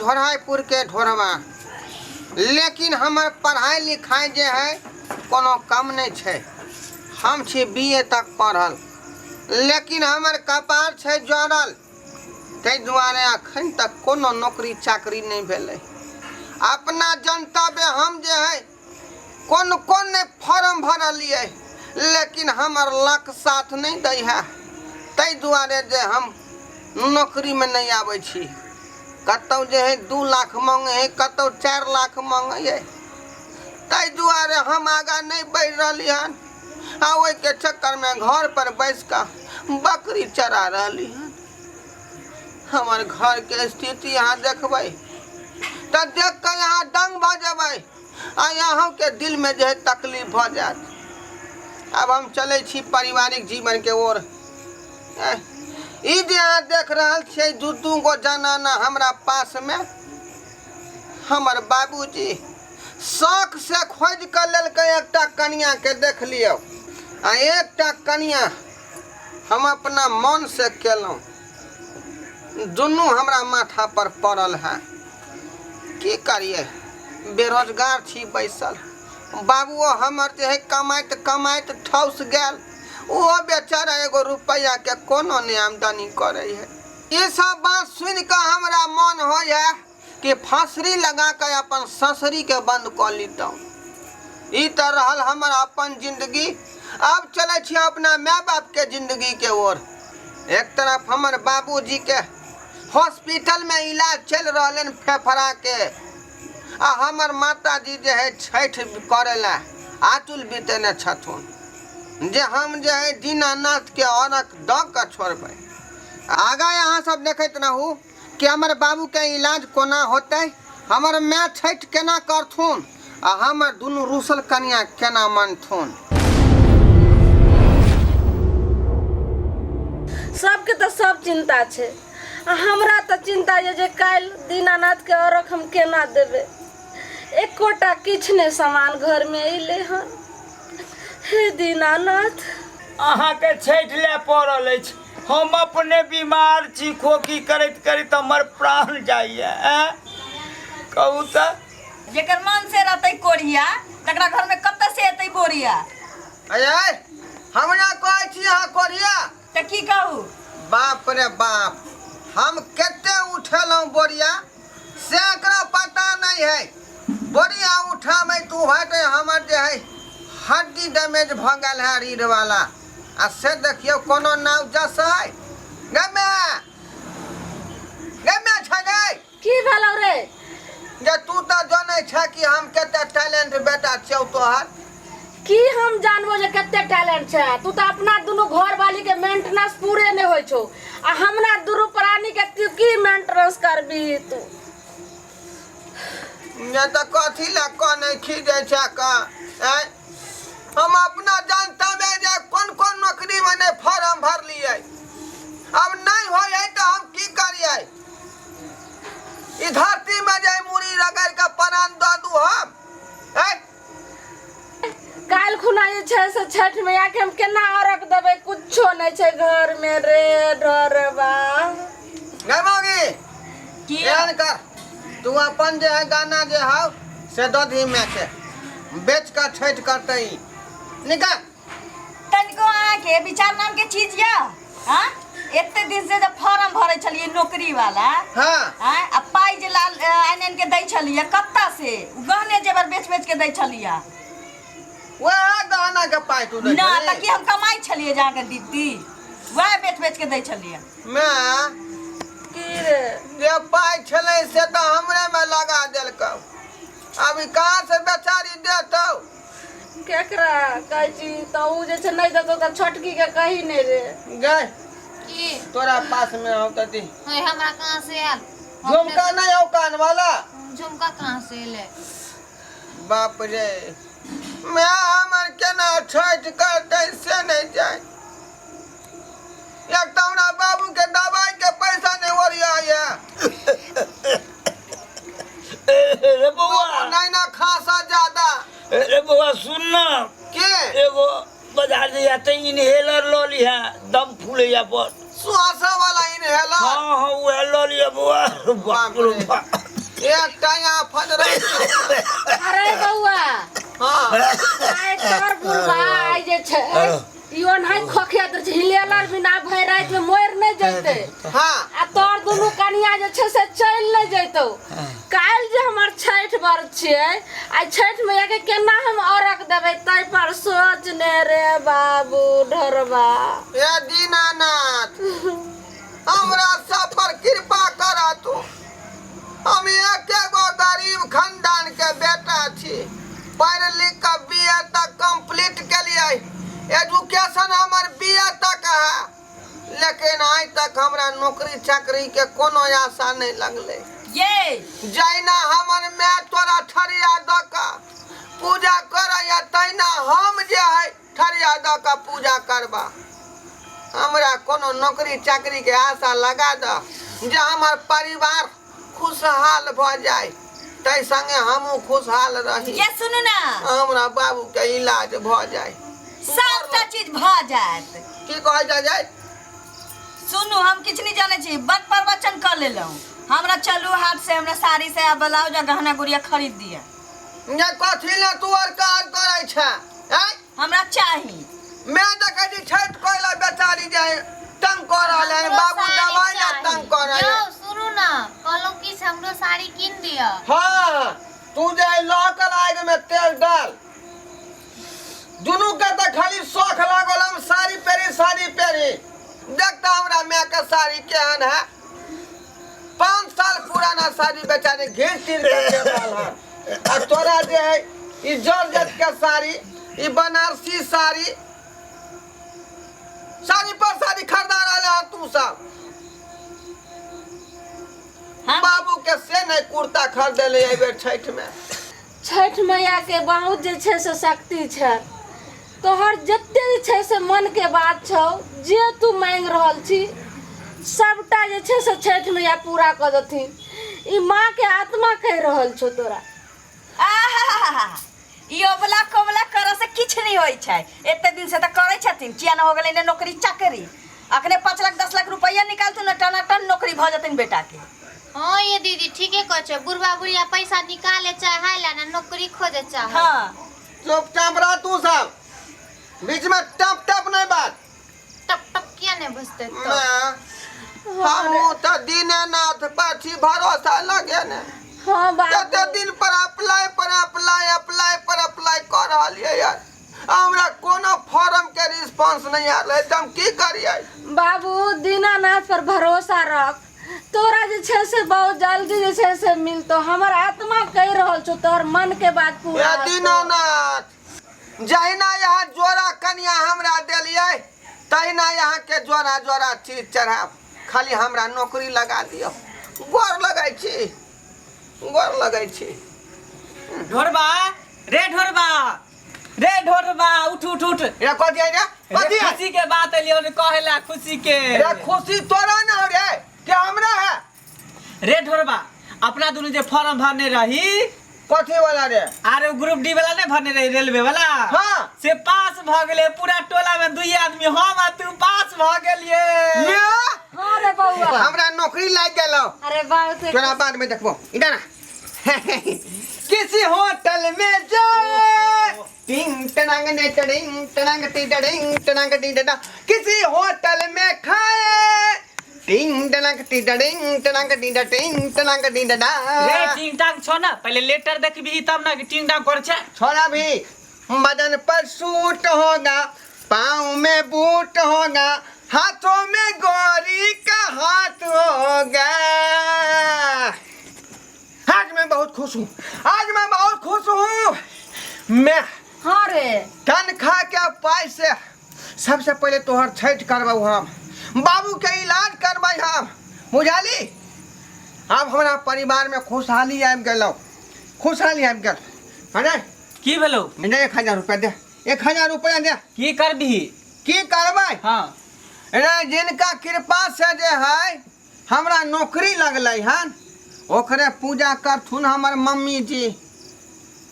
ढोढ़ाईपुर के ढोढ़वा, लेकिन हमर पढ़ाई लिखाई जे है कोनो कम नहि छै। हम छी बी ए तक पढ़ल, लेकिन हमर कपार छै जड़ल, ताहि दुआरे अखन तक कोनो नौकरी चाकरी नहि भेलै। अपना जनतव्य हम जे है कोन कोन नहि फॉर्म भरलियै, लेकिन हमर लक साथ नहि दै है, ताहि दुआरे जे हम नौकरीमे नहि आबै छी। कतहु जे है 2 लाख मांगे है, कतहु 4 लाख मांगे है, ताहि दुआरे हम आगाँ नहि बढ़ि रहली हन आ ओहिके चक्करमे घर पर बैस कऽ बकरी चरा रहली हन। हमर घरके स्थिति अहाँ देखबै तऽ देख कऽ अहाँ दंग भऽ जेबै आ अहूँके दिलमे जे है तकलीफ भऽ जायत। आब हम चलै छी पारिवारिक जीवनके ओर। ई जे अहाँ देख रहल छियै दू दू गो जनाना हमरा पासमे, हमर बाबूजी शौक से खोजि कऽ लेलकै एकटा कनियाके, देख लियौ, आ एकटा कनिया हम अपना मन से केलहुँ। दुनू हमरा माथा पर पड़ल है। की करिए, बेरोजगार छी बैसल। बाबुओ हमर जे है कमाइत कमाइत ठौस गेल, ओहो बेचारा एगो रुपैआ के कोनो नहि आमदनी करै है। ई सब बात सुनि कऽ हमरा मन होइ है कि फांसरी लगा कऽ अपन ससरी के बंद कऽ लितहुँ। ई तऽ रहल हमर अपन जिंदगी। आब चलै छी अपना माय बाप के जिंदगी के ओर। एक तरफ हमर बाबूजी के हॉस्पिटल में इलाज चलि रहलनि फेफड़ा के, आ हमर माताजी जे है छठि करै लए आतुल बीतेने छथुन जे हम जे है दीनानाथ के अर्घ दऽ कऽ छोड़बै। आगाँ अहाँ सब देखैत रहू कि हमर बाबूके इलाज कोना होतै, हमर माय छठि केना करथुन आ हमर दुनू रूसल कनिया केना मनथुन। सबके तऽ सब चिंता छै आ हमरा तऽ चिंता यऽ जे काल्हि दीनानाथके अर्घ हम केना देबै। एकोटा किछु नहि सामान घरमे अयलै हन। हे दीनानाथ। अहाँके छठि लए पड़ल अछि, हम अपने बीमार छी, खोखी करैत करैत हमर प्राण जाइए। आँय कहू तऽ। जेकर मन से रहतै कोरिया तकरा घर में कतऽ से एतै बोरिया। अरे हमरा कहै छी अहाँ कोरिया? तऽ की कहू? बाप रे बाप, हम कते उठेलहुँ बोरिया से एकरा पता नहीं है। बोरिया उठामे तू भाटे हमर जे है हड्डी डैमेज भऽ गेल है रीढ़ वाला, आ से देखियौ कोनो नाव जस है। गे माय, गे माय छै गे। की भेलौ रे? जे तू तऽ जनै छ कि हम कते टैलेंट बेटा छियौ तोहर। की हम जानबो जे कते टैलेंट छै? तू तऽ अपना दुनू घरवाली के मेंटेनेंस पूरे नहि होइ छौ आ हमरा दुनू प्राणी के तू की मेंटेनेंस करबी तू? ने तऽ कथी लए कनै खीजै छै का? आँय, हम अपना जनता में जे कोन कोन नौकरी में नहि फॉर्म भरलियै, अब नहि होइ है तऽ हम की करियै? ई धरती में जे मुड़ी रगड़ के प्राण दऽ दू हम। आँय, काल्हि खुना जे छै से छठि मैया के हम केना अर्घ देबै? कुछो नहि छै घर में रे ढोरबा। गै मौगी, की? एहन कर, तू अपन जे है गाना जे हौ से दऽ दही माय के, बेच कऽ छठि करतै ई। निकाल। तनिको अहाँके विचार नाम के चीज यऽ? हाँ, एते दिन से जब फॉर्म भरै छलियै नौकरी वाला, हाँ, आ पाइ जे लाल आनि आनि के दै छलियै कत्ता से? उ गहने जेवर बेच बेच के दै छलियै। वएह गहना के पाइ तू दै ना छली? तऽ की हम कमाइ छलियै जे अहाँके दीदी? वएह बेच बेच के दै छलियै। माय, की रे? जे पाइ छलै से तऽ हमरे में लगा देलकौ, अभी कहाँ से बेचारी देतौ? केकरा कहै छी तऽ उ जे छै नहि देतौ तऽ छोटकी के कही नहि रे। गै, की? तोरा पास में आउ तऽ दी। हे, हमरा कहाँ से आयल? झुमका नहीं आउ कान वाला? झुमका कहाँ से एलै? बाप रे, मैं हमर केना छठि करतै से नहीं जाय। एक तऽ हमरा बाबू के दवाई के पैसा नहीं ओरियाइए। रे बौआ, नहीं ना खासा ज्यादा। रे बौआ सुन ना। के? एगो बाजार जइया तऽ इनहेलर लऽ लिहा, दम फूलैया पर। सुहासा वाला इनहेलर? हाँ हाँ, उएह लऽ लिअ बौआ। बाप रे बाप। एकटा आफत रहै छै। अरे बौआ हँ आइ तोर बुढ़बा आइ जे छै ई ओनाहि खोखिया दै छै हिलेलर बिना भरि रातिमे मरि नहि जैतै हँ आ तोर दुनू कनिया जे छै से चलि नहि जैतौ काल्हि जे हमर छठि व्रत छियै आइ छठि मैयाके केना हम अर्घ देबै ताहि पर सोच ने रे बाबू ढोरबा हे दीनानाथ हमरा सब पर कृपा कर तू हम एके गो गरीब खानदान के बेटा छी पढ़ लिख के बी ए तक कंप्लीट केलिए एजुकेशन हमर बी ए तक है लेकिन आइ तक हमरा नौकरी चाकरी के कोनो आशा नहीं लगले ये जहिना हमर माय तोरा ठरिया दऽ कऽ पूजा करैया तहिना हम जे है ठरिया दऽ कऽ पूजा करबा हमरा कोनो नौकरी चाकरी के आशा लगा दऽ जे हमर परिवार खुशहाल भऽ जाय ताहि संगे हमहूँ खुशहाल रही ये सुनू ना हमरा बाबू के इलाज भऽ जाय सबटा चीज भऽ जायत की कहै जा जाय सुनू हम किछु नहि जानै छी बड प्रवचन कऽ लेलहुँ हमरा चलू हाट से हमरा साड़ी से आ ब्लाउज आ गहना गुड़िया खरीद दिअ ने कथी ले तू आर काज करै छै आँय हमरा चाही मैं देखै छी छठि कोइला बेचारी जे तंग कऽ रहल है हमरो बाबू साड़ी दवाइ ला चाही। तंग कऽ रहल है यौ सुनू ना कहलहुँ कि से हमरो साड़ी कीन दिअ हाँ तू जे लहकल आगि में तेल डाल दुनू के तऽ खाली शौख लागल हम साड़ी पेरी साड़ी पेरी देखता हमरा माय के साड़ी केहन है 5 साल पुराना साड़ी बेचारी घीच तीर के दे रहल हन आ तोरा जे है ई जॉर्जेट के साड़ी ई बनारसी साड़ी साड़ी पर साड़ी खरीदा रहल हन तू सब हम बाबू के से नहीं कुर्ता खरीदे एहि बेर छठि में छठि मैयाके बहुत जे छै से शक्ति छै तोहर जते जे छै से मनके बात छौ जे तू मांगि रहल छी सबटा जे छै से छठि मैया पूरा कऽ देथिन ई माँके आत्मा कहि रहल छौ तोरा आहाहाहा। ई ओबला कोबला करऽ से किछु नहि होइ छै एते दिन से तऽ करै छथिन किया न हो गेलै ने नौकरी चाकरी अखने 5 लाख 10 लाख रुपैआ निकालथुन ने टनाटन नौकरी भऽ जेतनि बेटाके हाँ ये दीदी ठीके कहै छै बुढ़वा बुढ़िया पैसा निकाले चाहे ला ना नौकरी खोजे चाहे हाँ चुपचाप रह तू सब बीच में टप टप नहीं बात टप टप किया नहीं बजते तो मैं हमहूँ तऽ दीनेनाथ पर छी भरोसा लगे ने हाँ बाबू कते दिन पर अप्लाई पर अप्लाई अप्लाई पर अप्लाई कऽ रहलियै यार हमरा कोनो फॉर्म के रिस्पांस नहीं आयल है तऽ हम की करियै बाबू दीनानाथ पर भरोसा रख तोरा जे छै से बहुत जल्दी जे छै से मिलतो हमर आत्मा कहि रहल छौ तोहर मन के बात पूरा हे हेतौ। दीनानाथ जहिना यहाँ जोड़ा कनिया हमरा देलियै तहिना यहाँ के जोड़ा जोड़ा चीज चढ़ाब खाली हमरा नौकरी लगा दियौ गोर लगै छी गोर लगै छी ढोरबा रे ढोरबा रे ढोरबा उठ उठ उठ रे कथी है रे रे कथी है खुशी के बात एलियो ने कहेला खुशी के रे खुशी तोरा ना हो रे के हमरा है रे ढोरबा अपना दुनू जे फॉर्म भरने रही कथी वाला रे आरे ग्रुप डी वाला नहीं भरने रही रेलवे वाला हाँ। से पास भ गेले पूरा टोला में दुई आदमी हम आ तू पास भ गेलिए ये हाँ रे बौआ हमरा नौकरी लागि गेलो अरे बाबू से तोरा बाद में देखबो इधर आ। किसी होटल में जाए टिंग टनांग ने टडिंग टनांग टी टडिंग टनांग टी टडा किसी होटल में खाए टिंग टनांग टी टडिंग टनांग टी टिंग टनांग टी टडा रे टिंग टांग छो ना पहले लेटर देखबी तब ना कि टिंग टांग कर छे छोड़ा भी बदन पर सूट होगा पाँव में बूट होगा हाथों में गोरी का हाथ होगा आज मैं बहुत खुश हूँ आज मैं बहुत खुश हूँ मैं हाँ रे तनख्वाह के पाई से सबसे पहले तोहर छठ करबौ हम बाबू के इलाज करबै हम बुझाली आब हमरा परिवार में खुशहाली आबि गेलौ खुशहाली आबि गेल अरे की भेलो नहीं 1000 रुपया दे 1000 रुपया दे की करबी की करबै हाँ रे जिनका कृपा से जे है हमरा नौकरी लगलै हन ओकरे पूजा करथुन हमर मम्मी जी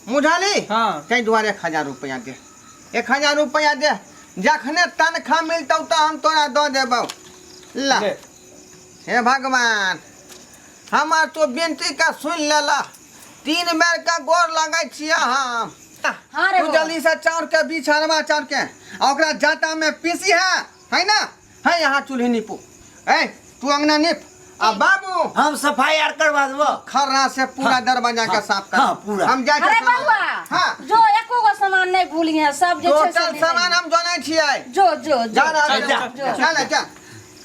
बुझली हाँ। ताहि दुआरे 1000 रुपया दे 1000 रुपया दे जखने तनख्वाह मिलतौ तऽ हम तोरा दऽ देबौ ला दे। हे भगवान हमर तो विनती का सुन लेला। 3 बेर का गोर लगै छियै हम। हाँ रे तू बौआ। जल्दी से चाउर के बीछ, अरवा चाउर के, आ ओकरा जाता में पीसी है, है ना? है यहाँ चूल्ही नीपू, ए तू अंगना नीप, आ बाबू हम सफाई आर करवा देबो। खर्रा से पूरा दरवाजा के साफ कर। हाँ, पूरा। हम जाइ अरे छी। बउआ, हाँ। जो एको गो सामान नहीं भूली है, सब जे छै से टोटल ले सामान लेबै। हम जनै छियै। जो जो जो। जा रहल चल, जा, छी। चल चल।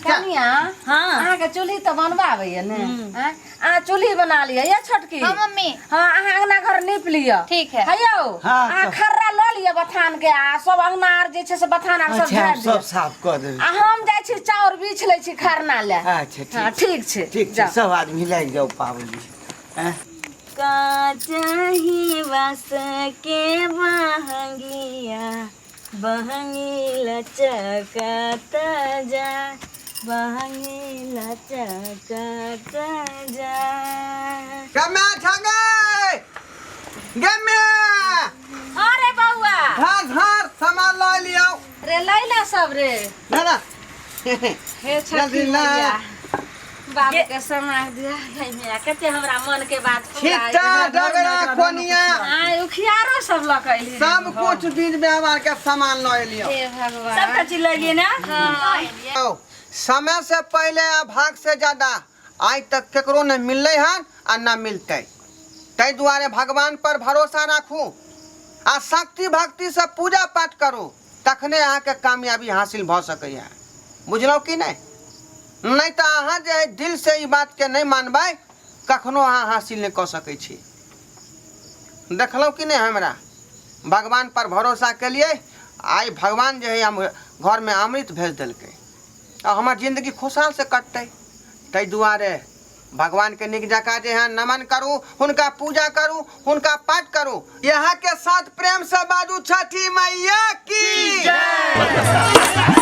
कनिया, हाँ। अहाँके चूल्ही तऽ बनबाबैया ने? आँय? अहाँ चूल्ही बना लिअ ये छोटकी। हाँ मम्मी। हाँ, अहाँ अंगना घर नीप लिअ। ठीक है। हे यौ, हाँ, अहाँ तऽ- खर्रा लऽ लिअ बथान के, आ सब अंगना आर जे छै से बथान आर सब अच्छा, झाड़ि हम दिअ। सब साफ कऽ देबै। आ हम जाइ छी चाउर बीछ लै छी खरना लए। अच्छा, ठीक। हाँ, ठीक छै। ठीक छै। जाउ। सब आदमी लागि जाउ पाबनि आँय। काचही बास के बहंगिया, बहंगी लचकत जा, बहंगी लचकत जा। गम्या छगे गम्या। हाँ रे बौआ। धार धार सामान लऽ लियौ। रे लैला सब रे। ना ना। हे छठी जल्दी ला। मैया, बाबू के समाज दिया। हे मैया, कते हमरा मन के बात पूरा छिट्टा डगरा कोनिया। आय उखियारो सब लऽ के अयली। सब कुछ बीज व्यवहार के सामान लऽ एलियौ। हे भगवान, सबटा चीज लऽ ना? औ, समय से पहले आ भाग से ज्यादा आइ तक केकरो नहि मिललै हन आ न मिलतै। ताहि दुआरे भगवान पर भरोसा राखू आ शक्ति भक्ति से पूजा पाठ करू, तखने अहाँके कामयाबी हासिल भऽ सकैए। बुझलहुँ कि नहि? नहि तऽ अहाँ जे है दिल से ई बातके नहि मानबै, कखनो अहाँ हासिल नहि कऽ सकै छी। देखलहुँ कि नहि, हमरा भगवान पर भरोसा केलियै, आइ भगवान जे है हम घरमे अमृत भेज देलकै आ हमर जिन्दगी खुशहाल से कटतै। ताहि दुआरे भगवान के नीक जकाँ जे है नमन करू, हुनका पूजा करू, हुनका पाठ करू। यहाँ के साथ प्रेम से बाजू छठी मैया की जय।